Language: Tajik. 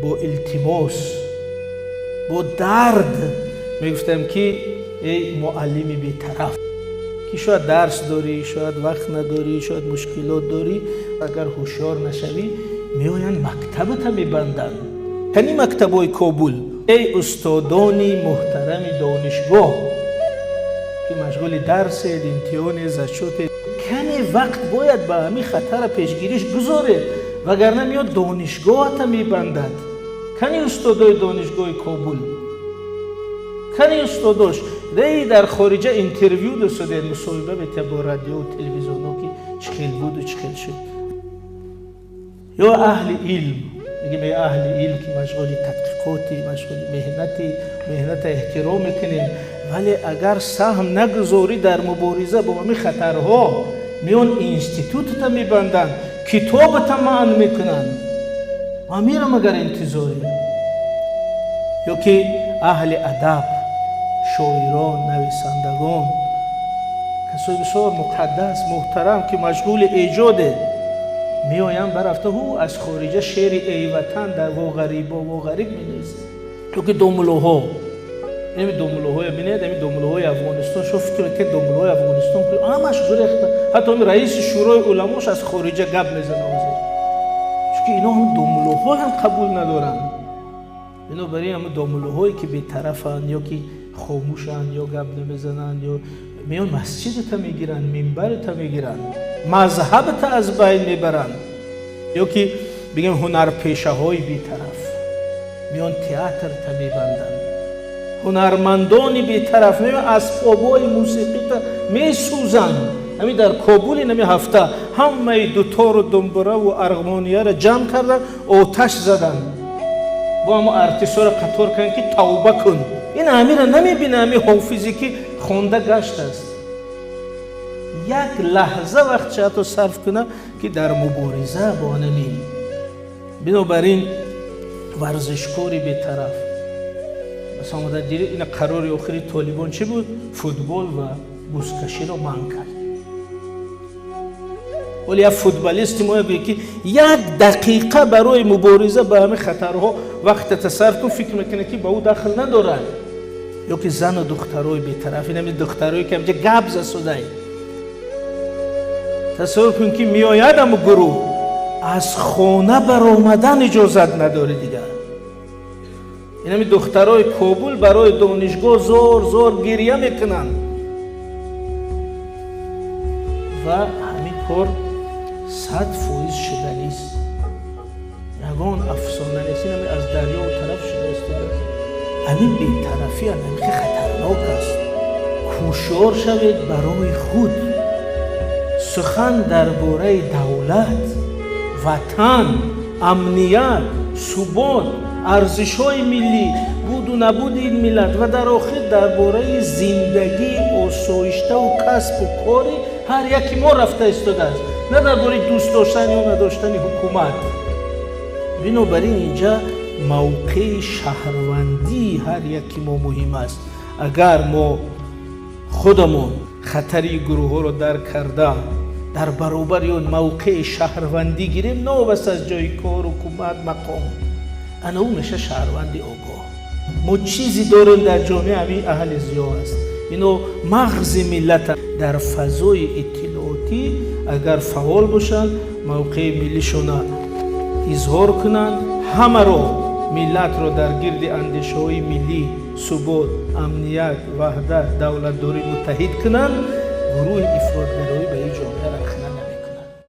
Бо илтимос, бо дард мегуфтам, ки эй муаллими бетараф, ки шояд дарс дорӣ, шояд вақт надорӣ, шояд мушкилот дорӣ, агар ҳушёр нашавӣ, меоянд, мактабата мебанданд. Кани мактабҳои Кобул? Эй устодони муҳтарами донишгоҳ, ки машғули дарсед, имтиҳоне, зачёте, каме вақт бояд ба ҳамин хатара пешгириш гузоред, вагарна меёд, донишгоҳата мебандад. Кани устодои донишгоҳи Кобул? Кани устодош? Рей дар хориҷа интервю досодед, мусоҳиба метия бо радиову телевизионҳо, ки чӣ хел буду чӣ хел шуд. Ё аҳли илм, мегем, эй аҳли илм, ки машғули тадқиқоти, машғули меҳнати, меҳната эҳтиром мекунем, вале агар саҳм нагузорӣ дар мубориза бо ҳамин хатарҳо, меон, институтата мебанданд, китобата манъ мекунанд. Ва мерам, агар интизорӣ. Ё ки аҳли адаб, шоирон, нависандагон, касои бисёр муқаддас, муҳтарам, ки машғули эҷоде, меоянд, барафта ҳу аз хориҷа шеъри «Эй ватан» дар воғарибо воғариб менависад. Ё ки домулоҳо, ами домулоҳоя бинед, ами домулоҳои Афғонистон. Шо фикр мекунед, домулоҳои Афғонистон ҳамаш гурехта, ҳатто ами раиси шӯрои уламош аз хориҷа гап мезана ҳозир, чунки ино ҳам домулоҳо ҳам қабул надоранд. Бинобар ин, ҳама домулоҳое, ки бетарафанд ё ки хомӯшанд, ё гап намезананд, ё меон, масҷидата мегиранд, минбарата мегиранд, мазҳабата аз байн мебаранд. Ё ки бигем, ҳунарпешаҳои бетараф, меон, театрта мебанданд, ҳунармандони бетараф меоян, асбобҳои мусиқита месӯзанд. Ҳамин дар Кобули нами ҳафта ҳамаи дутору думбураву арғмонияро ҷамъ карданд, оташ заданд, бо ҳамо артистҳоро қатор карданд, ки тавба кун. Ин амира намебина, ҳами ҳофизе, ки хонда гаштааст, як лаҳза вақт ҳатто сарф куна, ки дар мубориза бо анамин. Бинобар ин, варзишкори бетараф, масалан, омада диди, ина қарори охири Толибон чӣ буд? Футбол ва бузкаширо манъ кард. Вале як футболисти мо гӯе, ки як дақиқа барои мубориза ба ҳамин хатарҳо вақтата сарф кун, фикр мекунад, ки ба ӯ дахл надорад. Ё ки зану духтарои бетараф, инами духтарое, ки ҳамҷа гап засудай, тасаввур кун, ки меояд ҳаму гурӯҳ, аз хона баромадан иҷозат надорӣ дигар. Инами духтарои Кобул барои донишгоҳ зор зор гирья мекунанд. Ва ҳамин кор 100% шуданист, ягон афсона нест. Инами аз дарёу тараф шуда истодааст. Ҳамин бетарафӣ анамихи хатарнок аст. Ҳушёр шавед барои худ. Сухан дар бораи давлат, ватан, амният, субот, арзишҳои миллӣ, буду набуди ин миллат ва дар охир дар бораи зиндагии осоиштаву касбу кори ҳар яки мо рафта истодааст, на дар бораи дӯст доштан ё надоштани ҳукумат. Бинобар ин, инҷа мавқеи шаҳрвандии ҳар яки мо муҳим аст. Агар мо худамон хатари гурӯҳҳоро дарк карда, дар баробари он мавқеи шаҳрвандӣ гирем, новобаста аз ҷои кор, ҳукумат, мақом, ана ӯ меша шаҳрванди огоҳ. Мо чизе дорем дар ҷомеа, ҳамин аҳли зиё аст. Ино мағзи миллата. Дар фазои иттилоотӣ агар фаъол бошанд, мавқеи миллишона изҳор кунанд, ҳамаро, миллатро дар гирди андешаҳои миллӣ, субот, амният, ваҳдат, давлатдорӣ муттаҳид кунанд, гурӯҳи ифротгароӣ ба ин ҷомеа рахна.